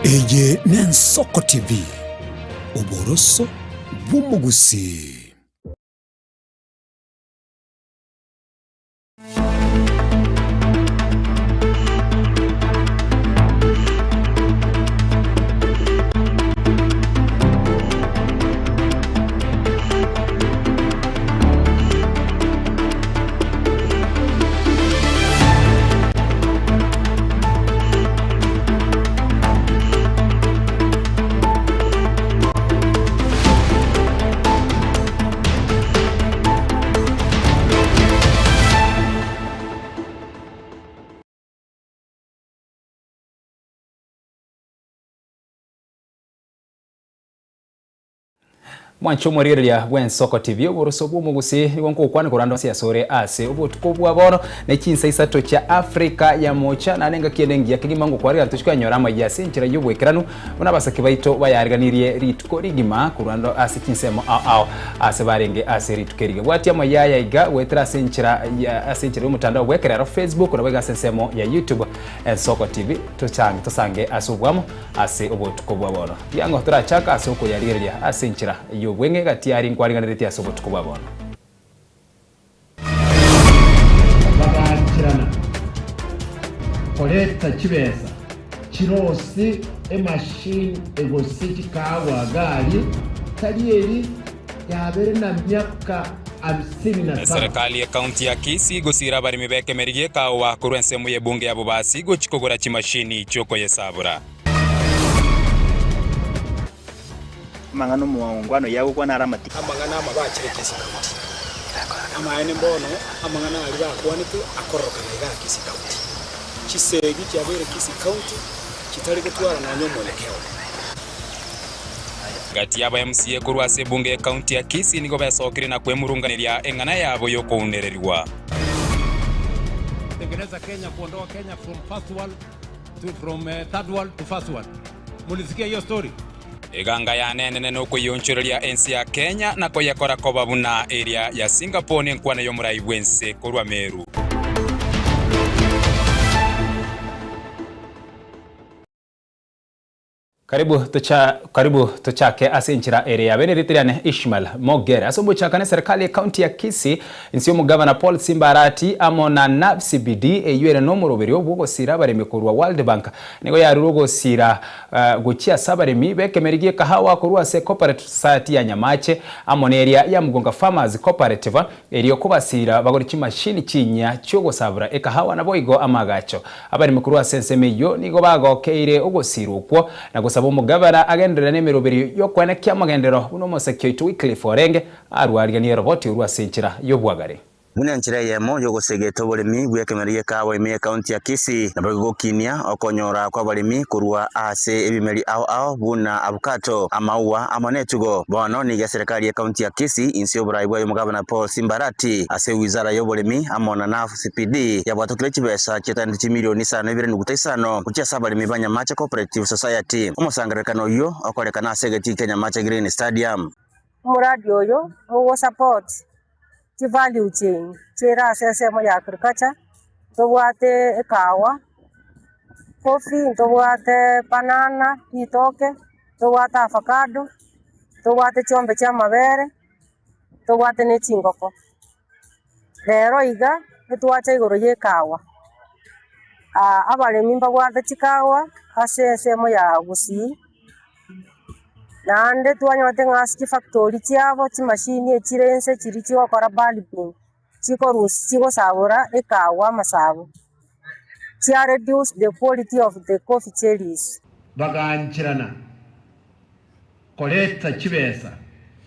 Eye n'Ensoko TV, oboroso bw'omogusii. Mwanche omorigereria bw'Ensoko TV, oboroso bw'omogusii nigo nkogokwana korande onsi asore ase obotuko bwa bono ne chinsa isato chia Africa ya mocha naende engaki ende engiya kegima ngokwarigana tochie koyanyora amaiga ase enchera y'oboikeranu buna abasake baito bayariganirie rituko rigima korwa ando ase chinsemo ao ao ase barenge ase rituko eri. Bwatia amaiga aya iga goetera ase enchera ya ase enchera y'omotandao bw'ekerero Facebook nabo iga ase ensemo ya YouTube Ensoko TV tochange tosange ase obwamo ase obotuko bwa bono. Riang'o torachake ase okoyarigereria ase enchera y'obweng'e gati aria nkwariganeretie ase obotuko bwa bono. Bagaancherana koreta chibesa chirose emashini egose chikaagwa gari, tari eri yabere na miaka hamsini na saba. Eserekari y'Ekaunti ya Kisii gosiira abaremi b'ekemeri gi'ekaowa korwa ensemo y'ebunge ya Bobasi gochia kogora chimashini chi'okoyesabora. Amang'ana omongwana oyio agokwana are amatiga. Amang'ana amabe achire Kisii County. Amaene mbono amang'ana aria bakwanete akororokana igaa Kisii County. Chisegi chiabeire Kisii County chitari gotwara nonya omwelekeo. Gati y'aba MCA korwa ase ebunge y'Ekaunti ya Kisii nigo besokire na kwemurunganeria eng'ana yabo y'okounererigwa. Tengeneza Kenya, kuondoa Kenya from first world to from third world to first world. Mulisikia hiyo story? Eganga yane enene nokoyionchoreria ense ya Kenya na koyekora koba buna eria ya Singapore nenkwana y'omorai bw'ense korwa Meru. Karibu tocha karibu tochake ase enchera ere yabe nerite riane Ishmael Mogere. Ase omochakano eserikali y'ecounty ya Kisii inse y'omogavana Paul Simba Arati amo na NAVCBD eyio ere nomoroberio bw'ogosira abaremi korwa World Bank nigo yarure ogosira gochia ase abaremi b'ekemeri gi'ekahawa korwa ase Cooperative Society ya Nyamache amo neria ya Mugonga Farmers Cooperative erio kobasira bagore chimashini chinyia chi'ogosabora ekahawa naboigo amaagacho. Abaremi korwa ase ensemo eyio nigo bagokeire ogosiirwa okwo, na gosaba omogabana agenderere nemeroberio y'okoenekia amagenderero buna omoseki oito Wycliffe orenge, arwariganie eroboti orwo ase enchera y'obwagare. Buna enchera eyemo y'ogosegeta oboremi bw'ekemeri gi'ekawa ime y'ekaunti ya Kisii, naboigo gokinia okonyora kw'abaremi korwa ase ebimeri ao ao buna abukato, amaua amo netugo. Bono nigo eserekari y'ekaunti ya Kisii inse y'oborai bwaye omogabana Paul Simbarati ase ewizara y'oboremi amo na NAF CPD yabwatokire chibesa chiatanete chimilioni isano ibere nuguta isano gochia ase abaremi ba Nyamache Cooperative Society. Omosangererekano oyio okorekana ase egetii kia Nyamache Green Stadium. Omoradi oyo mogo support chi value chain chiere ase ensemo ya agriculture, ntobwate ekahawa, coffee, ntobwate banana, ritoke, ntobwate avocado, ntobwate chiombe chia amabere, ntobwate ne chingoko. Rero iga etwacha igoro y'ekawa, abaremi mbabwate chikawa ase ensemo ya Gusii, naende twanyorete ng'a ase chifactory chiabo chimashini echire inse chiria chigokora bulbing, chikorusia chigosabora ekawa amasabo, chia reduce the quality of the coffee cherries. Bagaancherana Koreta chibesa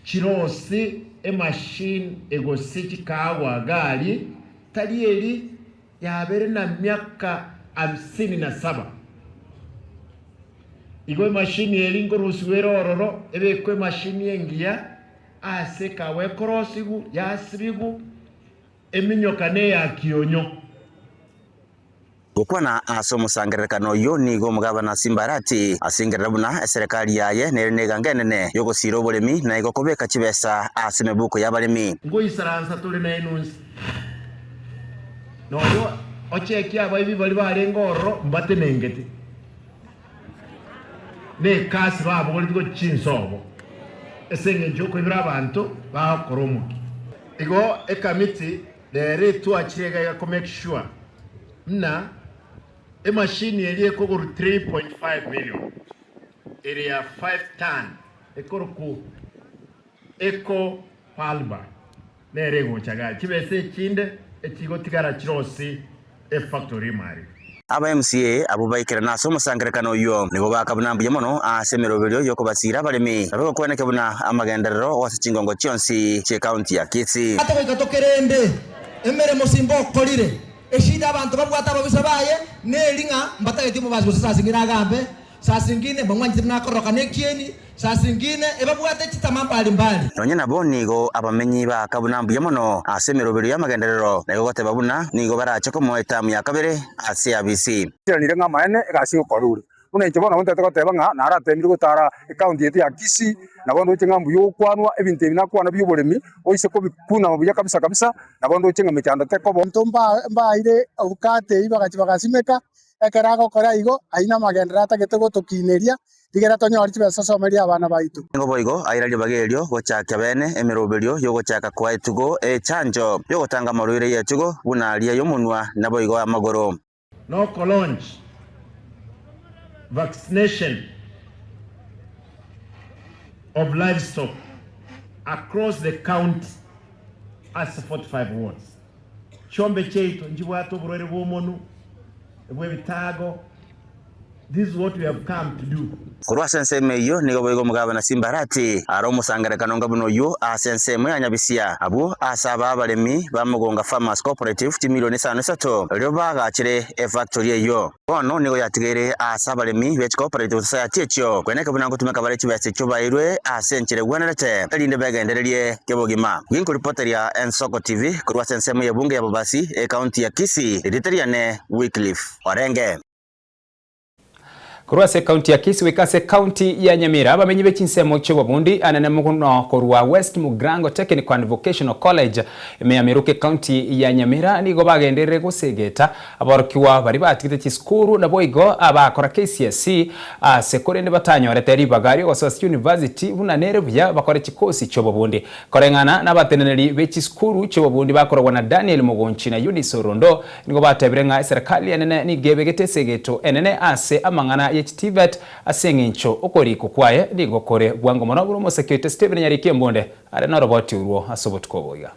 chirose emachine egose chikaagwa gari, tari eri yabere na miaka hamsini na saba. Igo emachine eri nkorusigwa ere ororo, ebekwe emachine engiya ase ekaagwa ekorosigwa, yasibigwa, eminyoka neya kionyo. Gokwana ase omosangererekano oyio nigo omogabana Simbarati asengerera buna eserekari yaye nere negango enene y'ogosiira oboremi na igo kobeka chibesa ase emebuko y'abaremi. Ngoisaransa tore nainwe onsi, na oyo ochekia abaibi baria barenge ororo mbatenengete. Na ekasi babogoretie gochia chinsobo, ase engencho y'okoibera abanto bagokora omokia. Igo ekamiti rero etwachire iga iga ko make sure buna emashini eria ekogorwa 3.5 million ere ya 5 ton ekorokwa Eco Palba nere egocha igaa, chibesa echinde echigotigara chirosi efactory ime aria. Aba MCA abwo baikerana ase omosangererekano oyio nigo bakabuna mbuya mono ase emeroberio y'okobasiira abaremi, na bagokweneke buna amagenderero ase chingongo chionsi chi'ecounty ya Kisii. Ate goika tokerende emeremo simba okorire. Eshida abanto babwate ababisa baye neri ng'a mbatageti omobasi gose saa zingine agambe, saa zingine mbamwanchete buna akororokana ekieni, saa zingine ebabwate chitama mbali mbali. Nonya nabo nigo abamenyi bakabuna mbuya mono ase emeroberio y'amagenderero, na igo goteba buna nigo barache komoa etamu ya kabere ase abisi. Tiranire ng'a amaene egasi egokora ore. Buna inche bono nabo ntagete goteba ng'a naratemire gotara ecounty yaito ya Kisii, nabo ndoche ng'a mbuya ogokwanwa, ebinto ebi nakwana bi'oboremi, oise kobikuna buya kabisa kabisa, nabo ndoche ng'a emechando tekoba. Abanto mbaeire obokate eyio bagachia bagasimeka, ekero agokora igo, ayio namagenderero atagete gotokineria, rigera tonyore chibesa tosomerie abana baito. Nigo boigo aira ribaga erio gochakia bene emeroberio y'ogochaka koa etugo echanjo y'ogotanga amarwaire y'etugo buna aria y'omonwa naboigo amagoro. Nokolaunch vaccination of livestock across the county ase 45 wards. Chiombe chiaito nchibwate oborwaire bw'omonwe, bw'ebitaago. This is what we have come to do. Korwa ase ensemo eyio nigo boigo omogabana Simbarati are omosangererekano onga buna oyio ase ensemo ya Nyabisia, abwo ase aba abaremi ba Mogonga Farmers Cooperative chimilioni isano isato erio baagachire efactory eyio. Bono nigo yatigaire ase abaremi be chicooperative society echio kweneka buna ngotumeka bare chibesa echio baeirwe ase enchera egwenerete erinde begendererie kebogima. Ginkoripoteria Ensoko TV korwa ase ensemo y'ebunge ya Bobasi, ecounty ya Kisii, erieta riane Wycliffe Orenge. Korwa ase ekaunti ya Kisii goika ase ekaunti ya Nyamira, abamenyi be chinsemo chi'obobundi anene mono korwa West Mugirango Technical and Vocational College ime ya Meruka ekaunti ya Nyamira nigo bagenderire gosegeta aborokigwa baria batigete chisukuru naboigo abakora KCSE ase korende batanyorete ribaga riogosoa ase university buna nere buya bakore chikosi chi'obobundi Koreng'ana nabateneneri be chisukuru chi'obobundi bakorogwa na Daniel Mogonchi na Eunice Orondo Nigo batebire ng'a eserekari enene nigo ebegete esegeto enene ase amang'ana ye chiTVET ase eng'encho okorikwa kwaye nigo kore bwango mono buna omoseke oito Stephen Nyariki Embonde are noroboti orwo ase obotuko obo iga.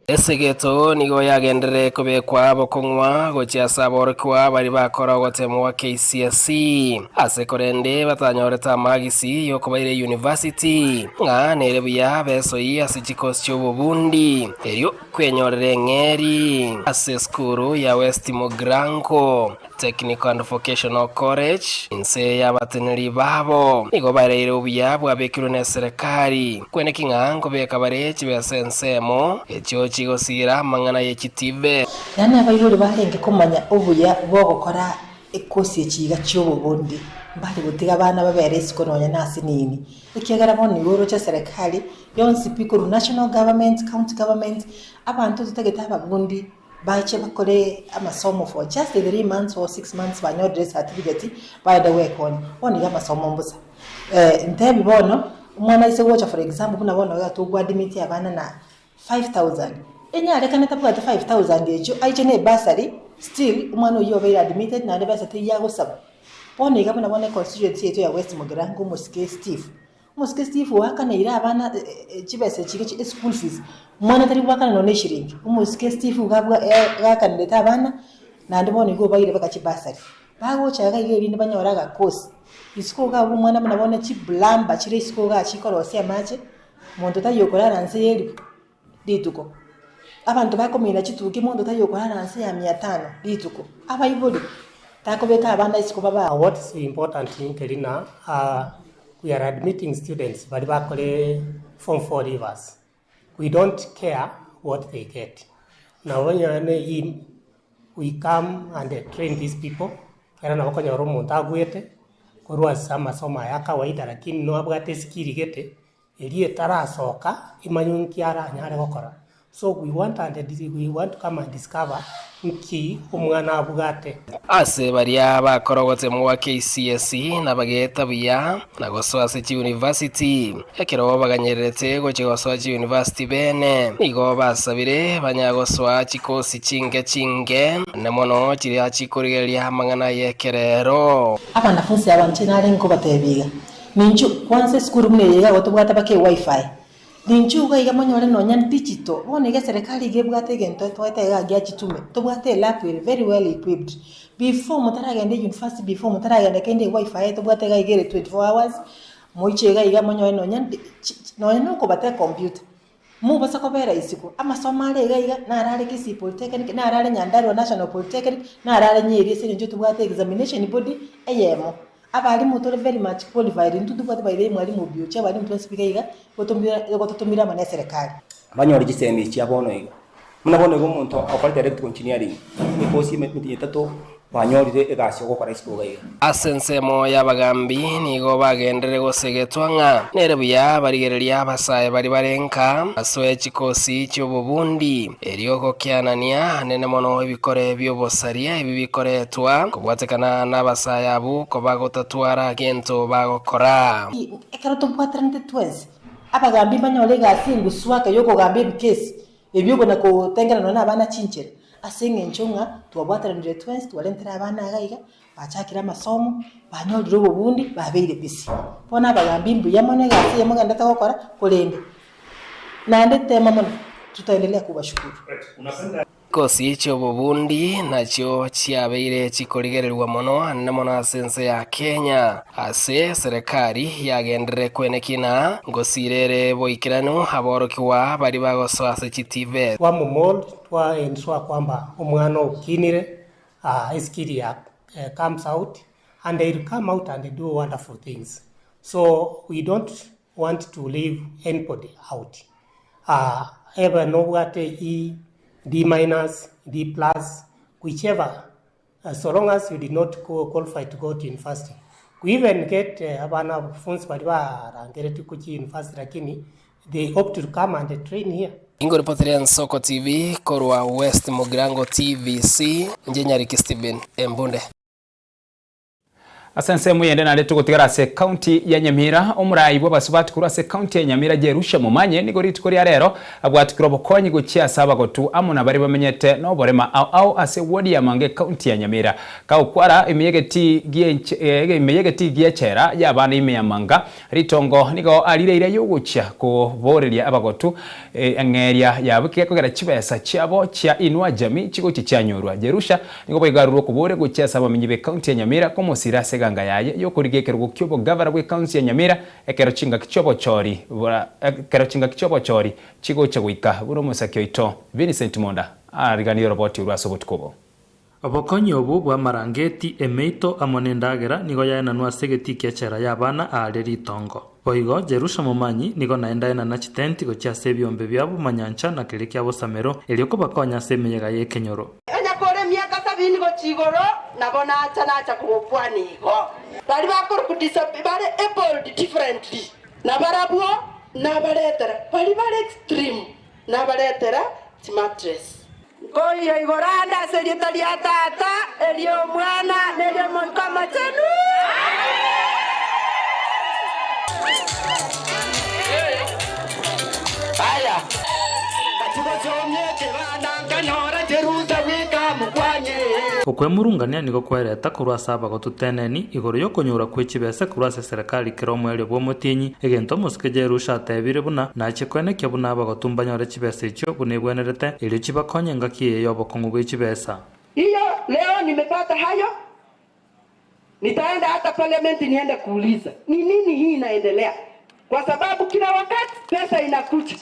Esegeto nigo yagenderere kobekwa bokong'wa gochia ase aborokigwa baria bakora ogotemwa gwa KCSE ase korende batanyorete amagisi yokobaira eyunivasiti ng'a nere buya besoyie ase chikosi chi'obobundi erio Kwenyorera eng'eri ase esukuru ya West Mugrango Technical and Vocational College inse y'abateneneri babo nigo baereire obuya bwabekirwe n'eserekari kweneki ng'a nkobeka bare chibesa ensemo echio chigosiira amang'ana ye chitibe. Yaani abaibori barenge komanya obuya bw'ogokora ekosi echi iga chi'obobondi, mbare gotiga abana babere isiko nonya nase nini, ekiagera bono igo oroche eserekari yonsi pi korwa national government, county government, abanto totagete ababundi bache bakore amasomo for just 3 months or 6 months banyorire ecertificate baende gwekonya. Bono iga amasomo mbosa. Ntebi bono, omwana aise gocha for example buna bono iga togoadmit abana na 5000, enyarekane tabwati 5000 echio aiche na ebursary still omwana oyio obeire admitted naende besa teiyo agosaba. Bono iga buna bono econstituency yaito ya West Mugirango omosike Steve, Omosike Steve oakaneire abana chibesa echi iga eschool fees, omwana tari goakana nonya na eshiringi, omosike Steve iga abwa gakanerete abana, naende bono igo obaire mpaka chibursary. Bagocha iga iga erinde banyore agakosi, isiko iga abwo omwana buna bono chiplumber chire isiko igaa chikorosia amache, monto taiyo okorara nse ya elifu rituko. Abanto bakomina chituki monto taiyo okorara nse ya mia tano rituko. Abaibori, takobeka abana isiko baba. What is important nkeri na we are admitting students baria bakore form four leavers we don't care what they get nabo onye in we come and train these people ekero nabo okonyora omonto agwete korwa ase amasomo aya a kawaida lakini nabwate eskill gete eria etarasoka emanye nki aranyare gokora. So we want and we want to come and discover nki omwana abwate. Ase baria bakora ogotemwa gwa KCSE nabageeta buya na gosoa ase chiunivasiti. Ekero baganyererete gochia gosoa chiunivasiti bene, nigo basabire banyagosoa chikosi chinke chinke, naende mono chiria chikorigereria amang'ana y'ekerero. Abanafunsi aba inche nare nkobatebia iga, Ninchu kwanza esukuru buna eye iga igo tobwate mpaka ewifi, Ninchu iga iga monyore nonya digital, bono iga eserekari iga ebwate egento etoete iga gia chitume, tobwate elab ere very well equipped. Before motaragenda university, before motaragenda kende ewifi tobwate iga iga ere 24 hours, moiche iga iga monyore nonya ndi chi chi nonya na okobata ecomputer, mobasa kobera isiko, amasomo are iga iga, naro are Kisii Polytechnic, naro are Nyandarua National Polytechnic, naro are Nyeri ase eng'encho tobwate examination body eyemo. Abalimu tore very much qualified, intwe ntobwate by the way mwalimu Obiochi, abalimu twensi iga iga, gototumire amo na eserekari. Banyore chisemi echi chia bono iga. Buna bono iga omonto okorete electrical engineering, ekosi emetienyi etato kwanyorire egasi ogokora isiko iga iga. Ase ensemo y'abagambi nigo bagenderere gosegetwa ng'a nere buya barigererie abasae baria bare nka basoe chikosi chi'obobundi. Erio gokianania anene mono ebikore bi'obosaria ebi bikoretwa kobwatekana n'abasae abwo kobagotatwara gento bagokora. Ekero tobwateranete twensi, abagambi mbanyore egasi engusu ake y'okogamba ebikesi ebio na kotengera nonya nabana chinchera, ase eng'encho ng'a twabwateranire twensi twarentire abana iga iga, bachakire amasomo, banyorire obobundi, babeire busy. Bono abagambi mbuya mono egasi eye mogenderete gokora, korende Naende tema mono, tutaendelea kubashukuru. Chikosi chi'obobundi nachio chiabeire chikorigererigwa mono anene mono ase ense ya Kenya, ase serekari yagenderere kwenekina ngosira ere boikeranu aborokigwa baria bagosoa ase chiTVET. Twamomold twa ensure kwamba omwana okinire eskill ya comes out and they will come out and do wonderful things so we don't want to leave anybody out ebe nobwate E, D minus, D plus, whichever so long as you did not qualify to go to university. We even get abana abafunzi baria barangeretie gochia university lakini they opt to come and train here. Ingoripoteria Ensoko TV korwa West Mugirango TVC, inche Nyariki Stephen Embunde. Ase ensemo eyende naende togotigara ase ekaunti ya Nyamira, omorai bw'abasubati korwa ase ekaunti ya Nyamira Jerusha Momanyi nigo rituko ria rero abwatikire obokonyi gochia ase abagotu amo na baria bamenyete noborema ao ao ase ewodi ya Manga ekaunti ya Nyamira. Kagokwara ime y'egetii ime y'egetii gi'echela y'abana ime ya Manga, Ritongo nigo arireire y'ogochia koboreria abagotu eng'eria yabo gekogera chibesa chiabo chia Inua Jamii chigochia chianyorwa. Jerusha nigo boigo arure okoboria gochia ase abamenyi b'ecounty ya Nyamira komosira ase eganga yaye y'okorigia ekerogo ki'obogavana bw'ecounty ya Nyamira ekero chingaki chi'obochori ekero chingaki chi'obochori chigochia goika buna omosaki oito Vincent Monda ariganirie oroboti orwo ase obotuko obo. Obokonyi obwo bw'amarangeti, emeito, amo nendagera nigo yaenanwa ase egetii ki'echela y'abana aaria ritongo. Boigo, Jerusha momanyi nigo naende aenana chitenti gochia ase ebiombe bia bomanyancha na keria kia bosamero, erio kobakonya ase emeyega y'ekenyoro. Onye kore emiaka sabini gochia igoro, nabo nacha nacha kogokwana igo. Baria bakorokwa bare abled differently, nabarabwo nabaretera baria bare extreme. Nabaretera chimatress. Nkoira igoro ande ase erieta ria Tata, eri'Omwana, na eri'Omoika Omochenu. Okwemurungania nigo kwereta korwa ase abagotu teneni igoro y'okonyora kwe chibesa korwa ase eserekari kera omoerio bw'omotienyi, egento omosike Jerusha atebire buna nachie koenekia buna abagotu mbanyore chibesa echio buna egwenerete, erio chibakonye engaki eye y'obokong'u bwe chibesa. Hiyo leo nimepata hayo, nitaenda hata parliament niende kuuliza ni nini hii inaendelea, kwa sababu kila wakati pesa inakuja,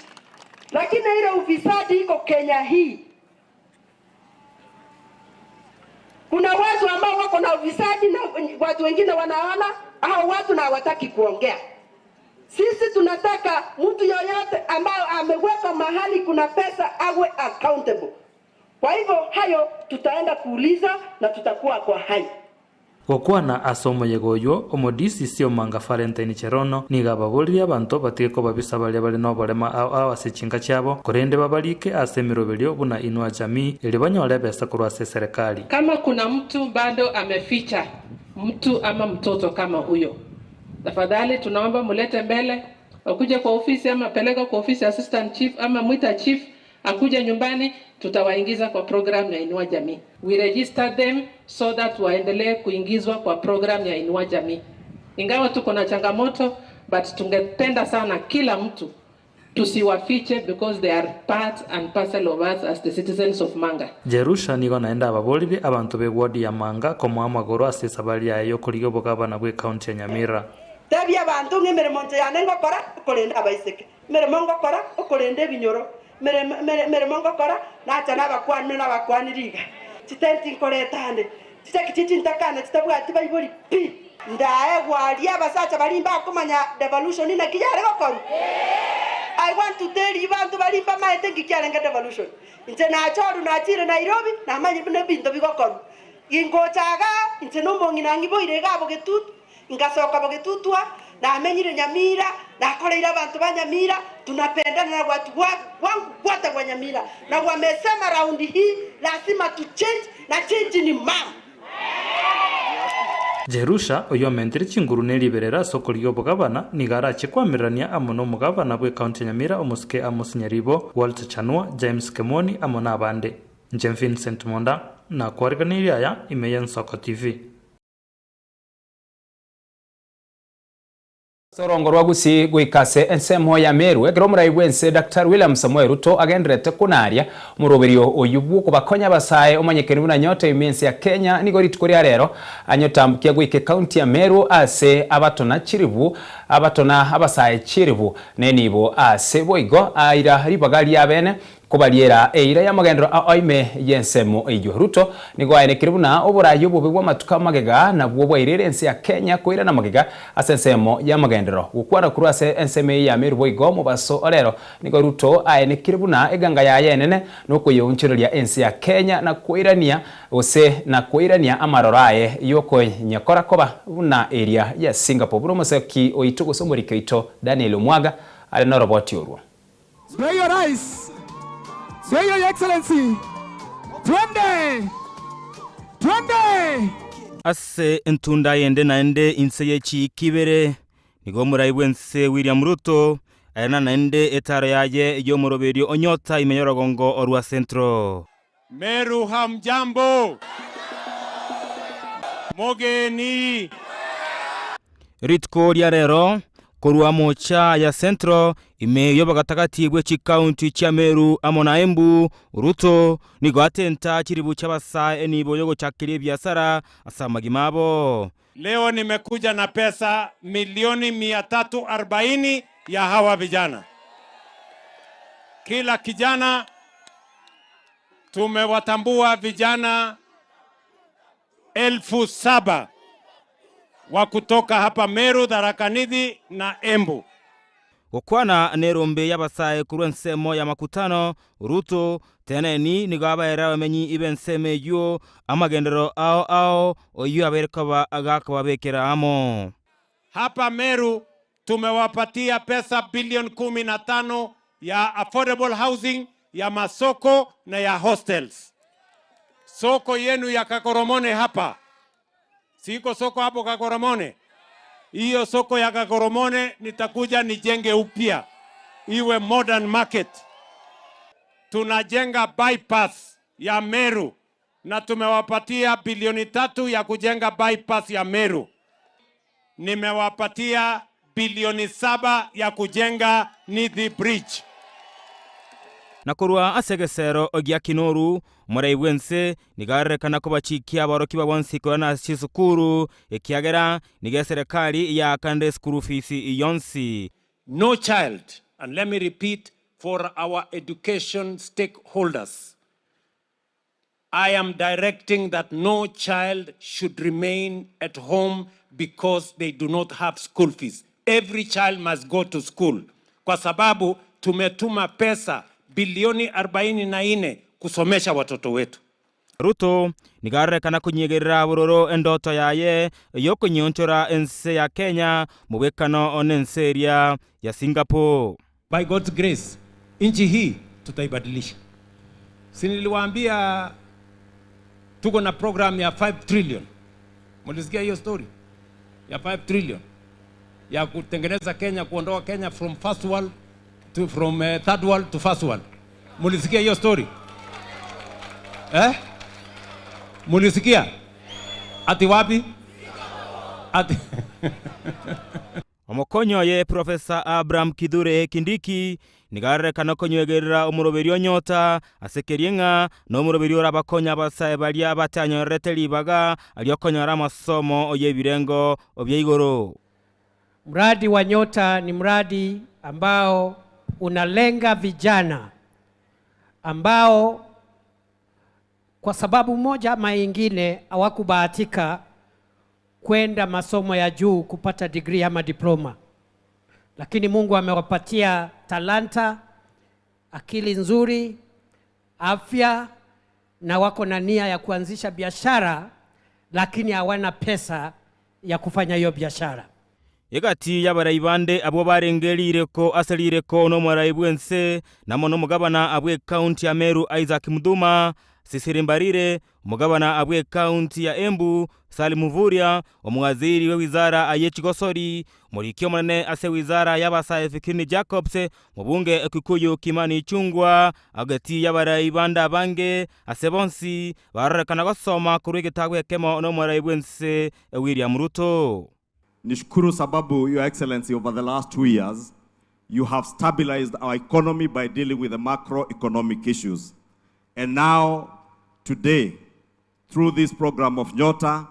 lakini ile ufisadi iko Kenya hii. Kuna watu ambao wako na ufisadi na watu wengine wanaona hao watu na hawataki kuongea. Sisi tunataka mtu yoyote ambayo amewekwa mahali kuna pesa awe accountable. Kwa hivyo hayo tutaenda kuuliza na tutakuwa kwa hai. Gokwana ase omoyega oyio, omo-DCC o Manga Valentine Cherono nigo ababoririe abanto batige kobabisa baria bare noborema ao ao ase chinka chiabo, korende babarike ase emeroberio buna Inua Jamii erio banyore ebesa korwa ase eserekari. Kama kuna mtu bado ameficha mtu ama mtoto kama huyo, tafadhali tunaomba mulete mbele, wakuje kwa ofisi ama peleka kwa ofisi ya assistant chief ama mwita chief akuje nyumbani, tutawaingiza kwa program ya Inua Jamii. We register them so that waendelee kuingizwa kwa program ya Inua Jamii. Ingawa tuko na changamoto, but tungependa sana kila mtu tusiwafiche because they are part and parcel of us as the citizens of Manga. Jerusha nigo naende ababoririe abanto b'eward ya Manga komoa amagoro ase esabari yaye y'okorigia obogabana bw'ecounty ya Nyamira. Tebia abanto ng'a emeremo inche yane ngokora, okorenda abaiseke, emeremo ngokora, okorenda ebinyoro, emeremo ngokora, nacha nabakwani nabakwani riga, chitenti nkoreta ande, chichaki chie chintakana chitabwati baibori pi. Ndaegwa aria abasacha baria mbakomanya devolution naki yare gokorwa? I want to tell you banto baria mbamaete nki kiarenge devolution. Inche nachorwa nachire Nairobi namanyire buna ebinto bigokorwa. Gingocha igaa inche na omong'ina ng'iboire igaa Bogetutu, ngasoka Bogetutwa, namenyire Nyamira, nakoreire abanto ba Nyamira, tunapendana na watu wangu wote wa Nyamira, na wamesema round hii lazima tu change na change ni mama. Jerusha, oyio omentire chinguru ne riberera ase okorigia obogabana, nigo arache koamererania amo nomogabana bw'ecounty ya Nyamira omosike Amos Nyaribo, Walter Chanua, James Kemoni amo nabande. Inche Vincent Monda, nakwariganeirie aya ime y'Ensoko TV. Ase orongo rwa Gusii goika ase ensemo ya Meru, ekero omorai bw'ense Daktari William Samoei Ruto agendererete konaria omoroberio oyio bw'okobakonya abasae omanyekani buna Nyota ime ense ya Kenya nigo rituko ria rero anyotambukia goika ekaunti ya Meru ase abatona chiribu abatona abasae chiribu nenibo ase boigo aira ribaga riabene Kobariera eira y'amagenderero ao ime y'ensemo eyio. Ruto nigo aenekire buna oboraai obobe bw'amatuko amagega nabwo bwairire ense ya Kenya koirana magega ase ensemo y'amagenderero. Gokwana korwa ase ensemo eye ya Meru boigo mobaso orero nigo Ruto aenekire buna eganga yaye enene nokoyeonchoreria ense ya Kenya na koirania gose na koirania amaroro aye y'okonyekora koba buna eria ya Singapore buna omosoki oito gose omoriki oito Daniel Omwaga are noroboti orwo. Swear Rais, swear Your Excellency, twende! Twende! Ase entunda yende naende inse ye chiiki ibere, nigo omorai bw'ense William Ruto airana naende etaaro yaye y'omoroberio o Nyota ime y'orogongo orwa Central. Meru hamjambo? Mogeni. Rituko ria rero, korwa mocha ya Central ime y'obogatagati bwe chikaunti chia Meru amo na Embu, Ruto nigo atenta chiribu chi'abasae enibo y'ogochakeria ebiasara ase amagima abo. Leo nimekuja na pesa milioni mia tatu arobaini ya hawa vijana. Kila kijana tumewatambua vijana 7,000 wa kutoka hapa Meru, Tharaka Nithi na Embu. Gokwana nerombe y'abasae korwa ensemo y'amakutano, Ruto teneni nigo abaeire abamenyi b'ensemo eyio amagenderero ao ao, oyio abeire koba agakobabekera amo. Hapa Meru tumewapatia pesa bilioni 15 ya affordable housing, ya masoko na ya hostels. Soko yenu ya Kakoromone hapa, siko soko hapo Kakoromone? Hiyo soko ya Kakoromone nitakuja nijenge upya iwe modern market. Tunajenga bypass ya Meru na tumewapatia bilioni 3 ya kujenga bypass ya Meru. Nimewapatia bilioni 7 ya kujenga Nithi Bridge. Na korwa ase egesero gia Kinoru, omorai bw'ense nigo arorekana kobachikia aborokigwa bonsi koirana ase chisukuru, ekiagera nigo eserekari yaakanire esukuru fees yonsi. No child, and let me repeat for our education stakeholders, I am directing that no child should remain at home because they do not have school fees. Every child must go to school. Kwa sababu tumetuma pesa bilioni 44 kusomesha watoto wetu. Ruto nigo arorekana konyegerera bororo endoto yaye y'okonyionchora ense ya Kenya mobwekano nense eria ya Singapore. By God's grace, nchi hii tutaibadilisha. Si niliwaambia tuko na program ya 5 trillion. Mlisikia hiyo story ya 5 trillion ya kutengeneza Kenya, kuondoa Kenya from first world to from third world to first world. Mlisikia hiyo story eh? Mulisikia ati wapi? Ati Omokonyi oye Professor Abraham Kithure Kindiki nigo arorekana konywegerera omoroberio o Nyota ase keria ng'a nomoroberio orabakonye abasae baria batanyorerete ribaga ri'okonyora amasomo y'ebirengo bia igoro. Mradi wa Nyota ni mradi ambao unalenga vijana ambao kwa sababu moja ama ingine hawakubahatika kwenda masomo ya juu kupata degree ama diploma, lakini Mungu amewapatia talanta, akili nzuri, afya na wako na nia ya kuanzisha biashara, lakini hawana pesa ya kufanya hiyo biashara. Egati y'abarai bande abwo barenge rireko ase rireko n'omorai bw'ense namo n'omogabana abw'ekaunti ya Meru Isaac Muthuma, Cecily Mbarire, omogabana abw'ekaunti ya Embu Salim Mvurya, omowaziri bwe wizara ye chigosori, omoriki omonene ase wizara y'abasae Fikirini Jacobs, omobunge Kikuyu Kimani Ichung'wa, agati y'abarai bande abange ase bonsi barorekana gosoma korwa egetabu ekemo n'omorai bw'ense William Ruto. Nishukuru sababu, Your Excellency, over the last 2 years, you have stabilized our economy by dealing with the macroeconomic issues. And now, today, through this program of Nyota,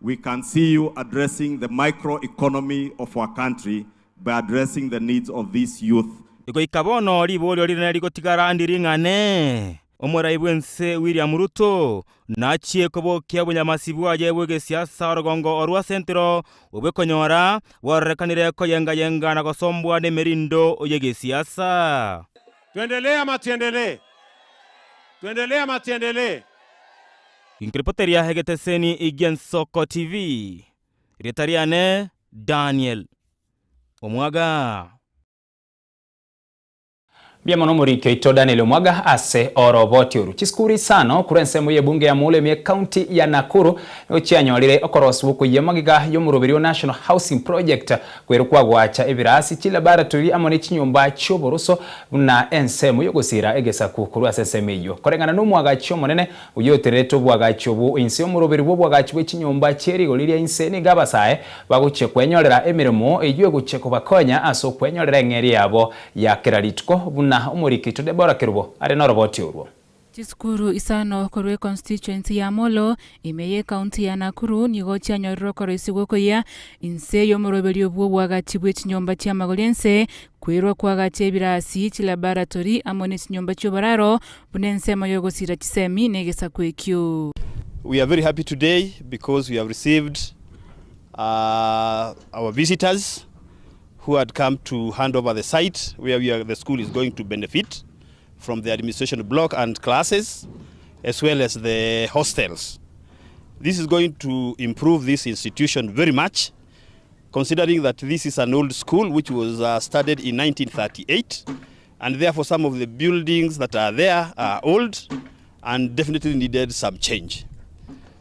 we can see you addressing the microeconomy of our country by addressing the needs of these youth. Goika bono riborio rinene rigotigara ndiring'ane, Omorai bw'ense William Ruto nachie kobokia obonyamasi bwaye bw'egesiasa orogongo orwa Central obwe konyora bwarorekanire koyenga-yenga na gosombwa nemerindo y'egesiasa. Tuendelee ama tuendelee? Tuendelee ama tuendelee? Ginkoripoteria egeteseni gi'Ensoko TV, erieta riane Daniel Omwaga. Mbuya mono omoriki oito Daniel Omwaga ase oroboti oru. Chisukuru isano korwa ensemo y'ebunge ya Molo ime ekaunti ya Nakuru nigo chianyorire okoroswa okoyia magega y'omoroberio o National Housing Project kwerwa kwagoacha ebirasi, chilaboratory amo ne chinyomba chi'oboroso buna ensemo y'ogosiira egesaku korwa ase ensemo eyio. Koreng'ana n'omwagachi omonene oyio otererete obwagachi obwo inse y'omoroberi bw'obwagachi bwe chinyomba chie rigori ria inse nigo abasae bagochia kwenyorera emeremo eyio egochia kobakonya ase okwenyorera eng'eria yabo ya kera rituko buna omoriki oito Deborah Kerubo are noroboti orwo. Chisukuru isano korwa econstituency ya Molo ime y'ecounty ya Nakuru nigo chianyorire okoroisigwa okoyia inse y'omoroberio bw'obwagachi bwe chinyomba chi'amagori ense, kwerwa kwagacha ebirasi, chilaboratory amo ne chinyomba chi'oboraro buna ensemo y'ogosira chisemi na egesaku ekio. We are very happy today because we have received our visitors who had come to hand over the site where the school is going to benefit from the administration block and classes as well as the hostels. This is going to improve this institution very much, considering that this is an old school which was started in 1938, and therefore some of the buildings that are there are old and definitely needed some change.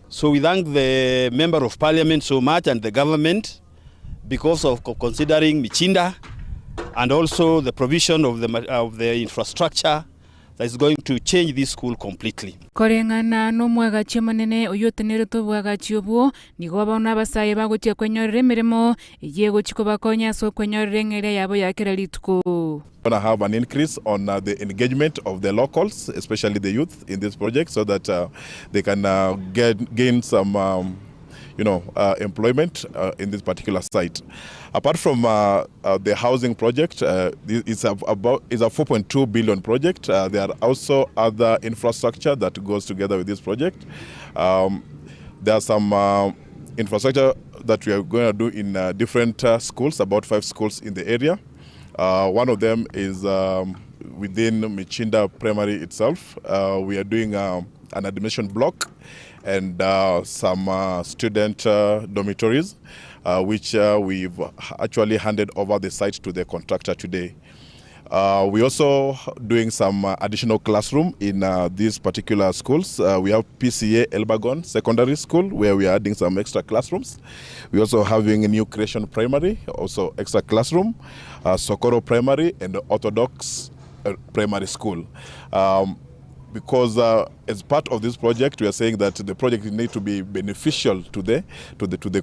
So we thank the Member of Parliament so much and the government because of considering Michinda and also the provision of the infrastructure that is going to change this school completely. Koreng'ana nomwagachi omonene oyio otenerete obwagachi obwo, nigo bono abasae bagochia kwenyorera emeremo eyio egochia kobakonya ase okwenyorera eng'eria yabo ya kera rituko. We're going to have an increase on the engagement of the locals, especially the youth in this project, so that they can gain some employment in this particular site. Apart from the housing project, it's a 4.2 billion project. There are also other infrastructure that goes together with this project. There are some infrastructure that we are going to do in different schools, about 5 schools in the area. One of them is within Michinda Primary itself. We are doing an admission block and some student dormitories, which we've actually handed over the site to the contractor today. We're also doing some additional classroom in these particular schools. We have PCA Elburgon Secondary School, where we are adding some extra classrooms. We're also having a new creation primary, also extra classroom, Sokoro Primary and Orthodox Primary School. Because as part of this project, we are saying that the project needs to be beneficial to the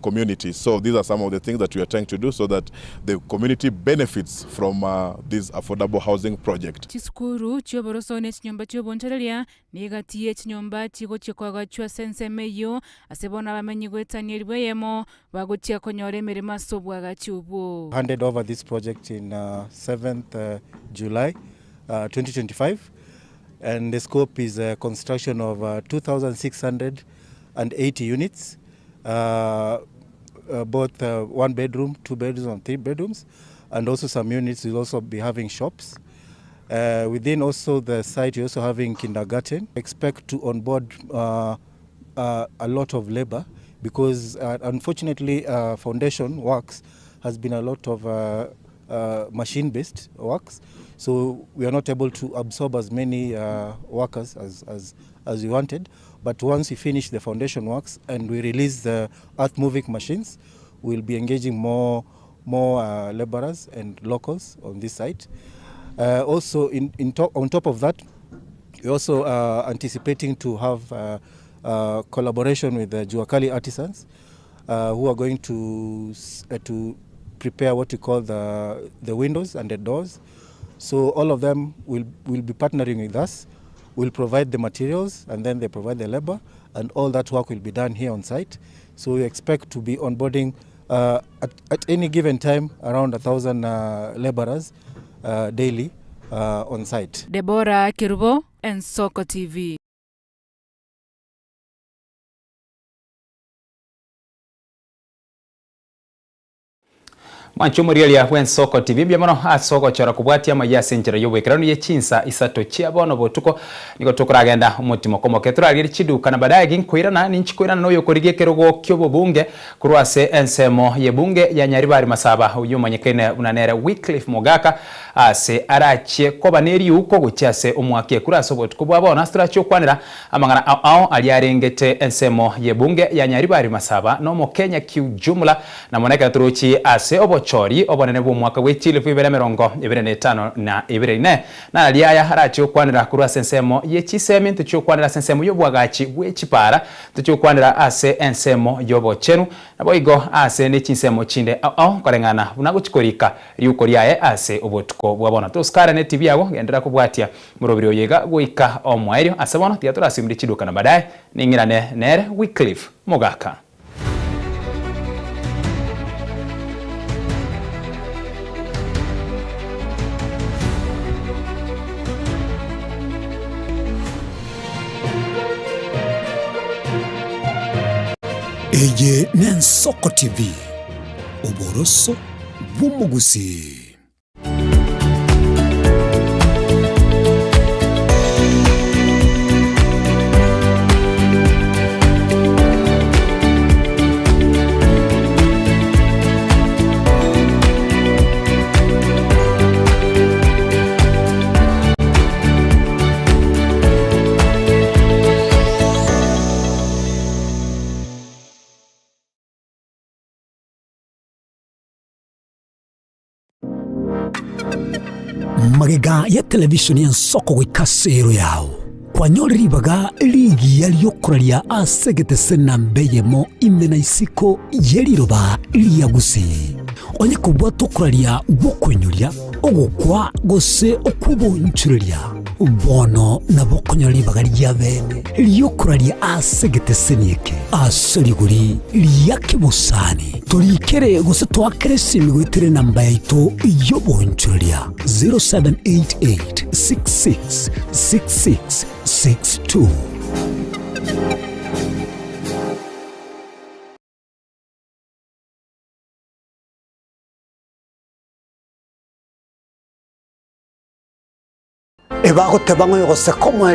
community. So these are some of the things that we are trying to do so that the community benefits from this affordable housing project. Chisukuru chioboroso ne chinyomba chiobonchoreria niga chinyomba chigochia kwagachwa ase ensemo eywo ase bono abamenyi goetania eribu eyemo bagochia konyora emeremo ase obwagachi obwo. Handed over this project in 7th July 2025. And the scope is construction of 2,680 units, both 1 bedroom, 2 bedrooms and 3 bedrooms, and also some units will also be having shops. Within also the site, we're also having kindergarten. Expect to onboard a lot of labor because unfortunately foundation works has been a lot of machine-based works, so we are not able to absorb as many workers as we wanted. But once we finish the foundation works and we release the earth-moving machines, we'll be engaging more laborers and locals on this site. Also, on top of that, we're also anticipating to have collaboration with the Juakali artisans who are going to prepare what we call the windows and the doors. So all of them will be partnering with us. We'll provide the materials and then they provide the labor, and all that work will be done here on site. So we expect to be onboarding at any given time around 1,000 laborers daily on site. Deborah Kerubo, Nsoko TV. Mwancho murialia bw'Ensoko TV bia ase ogochora kobwatia amaya ase enchera y'obwekeranu ye chinsa isato chia bono botuko nigo tokoragenda omotimo komoke toragere chiduka na baadaye ginkoirana ninchikoirana noyo korigia ekerogo ki'obobunge korwa ase ensemo y'ebunge ya Nyaribari Masaba oyo omanyekene buna nere Wycliffe Mogaka ase arachie koba neriuko gochia ase omwaka ekura ase obotuko bwa bono ase torachie okwanera amang'ana ao ao aria arengete ensemo y'ebunge ya Nyaribari Masaba na omokenya kiujumla na monekera torochi ase obochori obonene bwa omwaka bwa 2025 na 24 na riaya arachi okwanera korwa ase ensemo ye chisemi ntochi okwanera ase ensemo y'obwagachi bw'echipara ntochi okwanera ase ensemo y'obochenu naboigo ase ne chinsemo chinde ao ao koreng'ana buna gochikorika riuko riaye ase obotuko bwa bono tosikare ne TV yago gendera kobwatia morobiri oyo iga goika omwaerio ase bono tiga torasimire chiduka na baadaye ning'irane nere Wycliffe Mogaka. Eye n'Ensoko TV, oboroso bw'omogusii. Magega ya television y'Ensoko goika ase ero yao kwanyorire ribaga rigiya riokoraria ase egetese namba eyemo ime na isiko ye riroba ria Gusii. Onye kobwata okoraria gw'okoinyoria, ogokwa gose okw'obonchoreria, bono nabo okonyora ribaga ria bene riokoraria ase egeteseni eke ase rigori ria kebosani. Torikere gose toakere esimi goetera enamba yaito y'obonchoreria 0788 66 66 62. Ebagoteba ng'a oyo gose komoerio.